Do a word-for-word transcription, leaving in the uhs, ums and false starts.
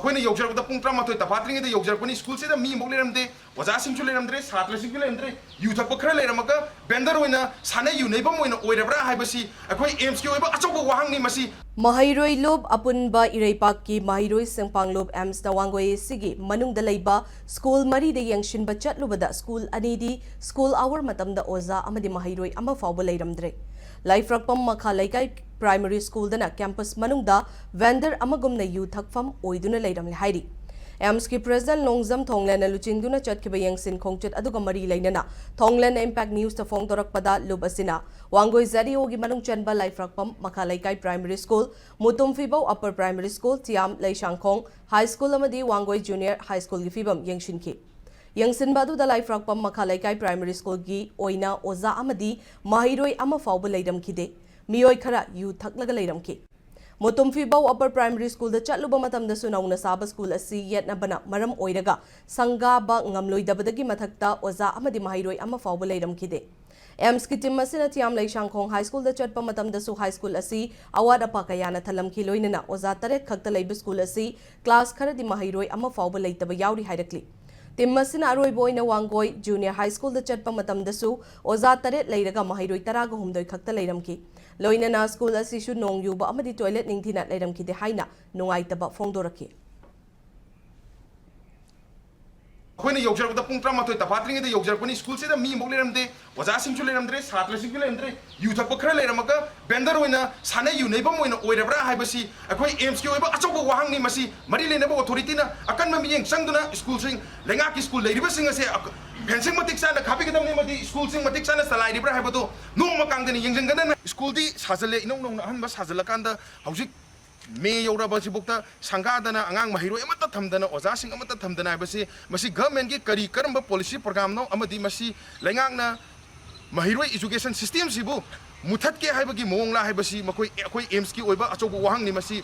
ꯑꯩꯈꯣꯏꯅ ꯌꯧꯖꯔꯛꯄꯗ ꯄꯨꯡ ꯇꯔꯥꯃꯥꯊꯣꯏ ꯇꯐꯥꯠꯇ꯭ꯔꯤꯉꯩꯗ ꯌꯧꯖꯔꯛꯄꯅꯤ꯫ ꯁ꯭ꯀꯨꯜꯁꯤꯗ ꯃꯤ ꯑꯃꯐꯥꯎ ꯂꯩꯔꯝꯗꯦ, ꯑꯣꯖꯥꯁꯤꯡꯁꯨ ꯂꯩꯔꯝꯗ꯭ꯔꯦ, ꯁꯥꯇ꯭ꯔꯁꯤꯡꯁꯨ ꯂꯩꯔꯝꯗ꯭ꯔꯦ꯫ ꯌꯨ ꯊꯛꯄ ꯈꯔ ꯂꯩꯔꯝꯃꯒ ꯚꯦꯟꯗꯔ ꯑꯣꯏꯅ ꯁꯥꯟꯅ ꯌꯨ ꯅꯩꯐꯝ ꯑꯣꯏꯅ ꯑꯣꯏꯔꯕ꯭ꯔꯥ ꯍꯥꯏꯕꯁꯤ ꯑꯩꯈꯣꯏ ꯑꯦꯝꯁꯀꯤ ꯑꯣꯏꯕ ꯑꯆꯧꯕ ꯋꯥꯍꯪꯅꯤ꯫ ꯃꯁꯤ ꯃꯍꯩꯔꯣꯏ ꯂꯨꯞ ꯑꯄꯨꯟꯕ ꯏꯔꯩꯄꯥꯛꯀꯤ ꯃꯍꯩꯔꯣꯏꯁꯤꯡ ꯄꯥꯡꯂꯨꯞ ꯑꯦꯝꯁꯇ ꯋꯥꯡꯒꯣꯏ ꯑꯦꯁꯤꯒꯤ ꯃꯅꯨꯡꯗ ꯂꯩꯕ ꯁ꯭ꯀꯨꯜ ꯃꯔꯤꯗ ꯌꯦꯡꯁꯤꯟꯕ ꯆꯠꯂꯨꯕꯗ ꯁ꯭ꯀꯨꯜ ꯑꯅꯤꯗꯤ ꯁ꯭ꯀꯨꯜ ꯑꯋꯥꯔ ꯃꯇꯝꯗ ꯑꯣꯖꯥ ꯑꯃꯗꯤ ꯃꯍꯩꯔꯣꯏ ꯑꯃ ꯐꯥꯎꯕ ꯂꯩꯔꯝꯗ꯭ꯔꯦ꯫ ꯂꯥꯏꯐ꯭ꯔꯛꯄꯝ ꯃꯈꯥ ꯂꯩꯀꯥꯏ ꯄ꯭ꯔꯥꯏꯃꯔꯤ ꯁ꯭ꯀꯨꯜꯗꯅ ꯀꯦꯝꯄꯁ ꯃꯅꯨꯡꯗ ꯚꯦꯟꯗꯔ ꯑꯃꯒꯨꯝꯅ ꯌꯨ ꯊꯛꯐꯝ ꯑꯣꯏꯗꯨꯅ ꯂꯩꯔꯝꯂꯦ ꯍꯥꯏꯔꯤ꯫ ꯑꯦꯝꯁꯀꯤ ꯄ꯭ꯔꯦꯁꯤꯗꯦꯟꯠ ꯂꯣꯡꯖꯝ ꯊꯣꯡꯂꯦꯟꯅ ꯂꯨꯆꯤꯡꯗꯨꯅ ꯆꯠꯈꯤꯕ ꯌꯦꯡꯁꯤꯟ ꯈꯣꯡꯆꯠ ꯑꯗꯨꯒ ꯃꯔꯤ ꯂꯩꯅꯅ ꯊꯣꯡꯂꯦꯟꯅ ꯏꯝꯄꯦꯛ ꯅ꯭ꯌꯨꯁꯇ ꯐꯣꯡꯗꯣꯔꯛꯄꯗ ꯂꯨꯞ ꯑꯁꯤꯅ ꯋꯥꯡꯒꯣꯏ ꯖꯦꯗ ꯏ ꯑꯣꯒꯤ ꯃꯅꯨꯡ ꯆꯟꯕ ꯂꯥꯏꯐ꯭ꯔꯛꯄꯝ ꯃꯈꯥ ꯂꯩꯀꯥꯏ primary school, Mutumphibou upper primary school, Tiyam Leisangkhong high school ꯑꯃꯗꯤ ꯋꯥꯡꯒꯣꯏ ꯖꯨꯅꯤꯌꯔ ꯍꯥꯏ ꯁ꯭ꯀꯨꯜꯒꯤ ꯐꯤꯕꯝ ꯌꯦꯡꯁꯤꯟꯈꯤ꯫ ꯌꯦꯡꯁꯤꯟꯕ ꯑꯗꯨꯗ ꯂꯥꯏꯐ꯭ꯔꯛꯄꯝ ꯃꯈꯥ ꯂꯩꯀꯥꯏ ꯄ꯭ꯔꯥꯏꯃꯔꯤ ꯁ꯭ꯀꯨꯜꯒꯤ ꯑꯣꯏꯅ ꯑꯣꯖꯥ ꯑꯃꯗꯤ ꯃꯍꯩꯔꯣꯏ ꯑꯃ ꯐꯥꯎꯕ ꯂꯩꯔꯝꯈꯤꯗꯦ꯫ ꯃꯤꯑꯣꯏ ꯈꯔ ꯌꯨ ꯊꯛꯂꯒ ꯂꯩꯔꯝꯈꯤ꯫ ꯃꯣꯇꯨꯝꯐꯤꯕꯧ ꯑꯞꯄꯔ ꯄ꯭ꯔꯥꯏꯃꯔꯤ ꯁ꯭ꯀꯨꯜꯗ ꯆꯠꯂꯨꯕ ꯃꯇꯝꯗꯁꯨ ꯅꯧꯅ ꯁꯥꯕ ꯁ꯭ꯀꯨꯜ ꯑꯁꯤ ꯌꯦꯠꯅꯕꯅ ꯃꯔꯝ ꯑꯣꯏꯔꯒ ꯁꯪꯒꯥꯕ ꯉꯝꯂꯣꯏꯗꯕꯗꯒꯤ ꯃꯊꯛꯇ ꯑꯣꯖꯥ ꯑꯃꯗꯤ ꯃꯍꯩꯔꯣꯏ ꯑꯃ ꯐꯥꯎꯕ ꯂꯩꯔꯝꯈꯤꯗꯦ꯫ ꯑꯦꯝꯁꯀꯤ ꯇꯤꯝ ꯑꯁꯤꯅ ꯊꯤꯌꯥꯝ ꯂꯩꯁꯥꯡꯈꯣꯡ ꯍꯥꯏ ꯁ꯭ꯀꯨꯜꯗ ꯆꯠꯄ ꯃꯇꯝꯗꯁꯨ ꯍꯥꯏ ꯁ꯭ꯀꯨꯜ ꯑꯁꯤ ꯑꯋꯥꯠ ꯑꯄꯥ ꯀꯌꯥꯅ ꯊꯜꯂꯝꯈꯤ, ꯂꯣꯏꯅꯅ ꯑꯣꯖꯥ ꯇꯔꯦꯠ ꯈꯛꯇ ꯂꯩꯕ ꯁ꯭ꯀꯨꯜ ꯑꯁꯤ ꯀ꯭ꯂꯥꯁ ꯈꯔꯗꯤ ꯃꯍꯩꯔꯣꯏ ꯑꯃ ꯐꯥꯎꯕ ꯂꯩꯇꯕ ꯌꯥꯎꯔꯤ ꯍꯥꯏꯔꯛꯂꯤ꯫ ꯇꯤꯝ ꯑꯁꯤꯅ ꯑꯔꯣꯏꯕ ꯑꯣꯏꯅ ꯋꯥꯡꯒꯣꯏ ꯖꯨꯅꯤꯌꯔ ꯍꯥꯏ ꯁ꯭ꯀꯨꯜꯗ ꯆꯠꯄ ꯃꯇꯝꯗꯁꯨ ꯑꯣꯖꯥ ꯇꯔꯦꯠ ꯂꯩꯔꯒ ꯃꯍꯩꯔꯣꯏ ꯇꯔꯥꯒ ꯍꯨꯝꯗꯣꯏ ꯈꯛꯇ ꯂꯩꯔꯝꯈꯤ꯫ ꯂꯣꯏꯅꯅ ꯁ꯭ꯀꯨꯜ ꯑꯁꯤꯁꯨ ꯅꯣꯡ ꯌꯨꯕ ꯑꯃꯗꯤ ꯇꯣꯏꯂꯦꯠ ꯅꯤꯡꯊꯤꯅ ꯂꯩꯔꯝꯈꯤꯗꯦ ꯍꯥꯏꯅ ꯅꯨꯡꯉꯥꯏꯇꯕ ꯐꯣꯡꯗꯣꯔꯛꯈꯤ꯫ ꯑꯩꯈꯣꯏꯅ ꯌꯧꯖꯔꯛꯄꯗ ꯄꯨꯡ ꯇꯔꯥꯃꯥꯊꯣꯏ ꯇꯐꯥꯠꯇ꯭ꯔꯤꯉꯩꯗ ꯌꯧꯖꯔꯛꯄꯅꯤ꯫ ꯁ꯭ꯀꯨꯜꯁꯤꯗ ꯃꯤ ꯑꯃꯐꯥꯎ ꯂꯩꯔꯝꯗꯦ, ꯑꯣꯖꯥꯁꯤꯡꯁꯨ ꯂꯩꯔꯝꯗ꯭ꯔꯦ, ꯁꯥꯇ꯭ꯔꯁꯤꯡꯁꯨ ꯂꯩꯔꯝꯗ꯭ꯔꯦ꯫ ꯌꯨ ꯊꯛꯄ ꯈꯔ ꯂꯩꯔꯝꯃꯒ ꯚꯦꯟꯗꯔ ꯑꯣꯏꯅ ꯁꯥꯟꯅ ꯌꯨ ꯅꯩꯐꯝ ꯑꯣꯏꯅ ꯑꯣꯏꯔꯕ꯭ꯔꯥ ꯍꯥꯏꯕꯁꯤ ꯑꯩꯈꯣꯏ ꯑꯦꯝꯁꯀꯤ ꯑꯣꯏꯕ ꯑꯆꯧꯕ ꯋꯥꯍꯪꯅꯤ꯫ ꯃꯁꯤ ꯃꯔꯤ ꯂꯩꯅꯕ ꯑꯣꯊꯣꯔꯤꯇꯤꯅ ꯑꯀꯟꯕ ꯃꯤꯠꯌꯦꯡ ꯆꯪꯗꯨꯅ ꯁ꯭ꯀꯨꯜꯁꯤꯡ, ꯂꯩꯉꯥꯛꯀꯤ ꯁ꯭ꯀꯨꯜ ꯂꯩꯔꯤꯕꯁꯤꯡ ꯑꯁꯦ ꯐꯦꯟꯁꯤꯡ ꯃꯇꯤꯛ ꯆꯥꯅ ꯈꯥꯕꯤꯒꯗꯕꯅꯤ ꯑꯃꯗꯤ ꯁ꯭ꯀꯨꯜꯁꯤꯡ ꯃꯇꯤꯛ ꯆꯥꯅ ꯆꯂꯥꯏꯔꯤꯕ꯭ꯔꯥ ꯍꯥꯏꯕꯗꯨ ꯅꯣꯡꯃ ꯀꯥꯡꯗꯅ ꯌꯦꯡꯁꯤꯟꯒꯗꯕꯅꯤ꯫ ꯁ꯭ꯀꯨꯜꯗꯤ ꯁꯥꯖꯜꯂꯦ, ꯏꯅꯧ ꯅꯧꯅ ꯑꯍꯟꯕ ꯁꯥꯖꯜꯂꯀꯥꯟꯗ ꯍꯧꯖꯤꯛ ꯃꯦ ꯌꯧꯔꯕꯁꯤꯐꯥꯎꯗ ꯁꯪꯒꯥꯗꯅ ꯑꯉꯥꯡ ꯃꯍꯩꯔꯣꯏ ꯑꯃꯠꯇ ꯊꯝꯗꯅ, ꯑꯣꯖꯥꯁꯤꯡ ꯑꯃꯠꯇ ꯊꯝꯗꯅ ꯍꯥꯏꯕꯁꯤ, ꯃꯁꯤ ꯒꯚꯔꯟꯃꯦꯟꯠꯀꯤ ꯀꯔꯤ ꯀꯔꯝꯕ ꯄꯣꯂꯤꯁꯤ ꯄ꯭ꯔꯣꯒ꯭ꯔꯥꯝꯅꯣ ꯑꯃꯗꯤ ꯃꯁꯤ ꯂꯩꯉꯥꯛꯅ ꯃꯍꯩꯔꯣꯏ ꯏꯖꯨꯀꯦꯁꯟ ꯁꯤꯁꯇꯦꯝꯁꯤꯕꯨ ꯃꯨꯊꯠꯀꯦ ꯍꯥꯏꯕꯒꯤ ꯃꯑꯣꯡꯂꯥ ꯍꯥꯏꯕꯁꯤ ꯃꯈꯣꯏ, ꯑꯩꯈꯣꯏ ꯑꯦꯝꯁꯀꯤ ꯑꯣꯏꯕ ꯑꯆꯧꯕ ꯋꯥꯍꯪꯅꯤ꯫ ꯃꯁꯤ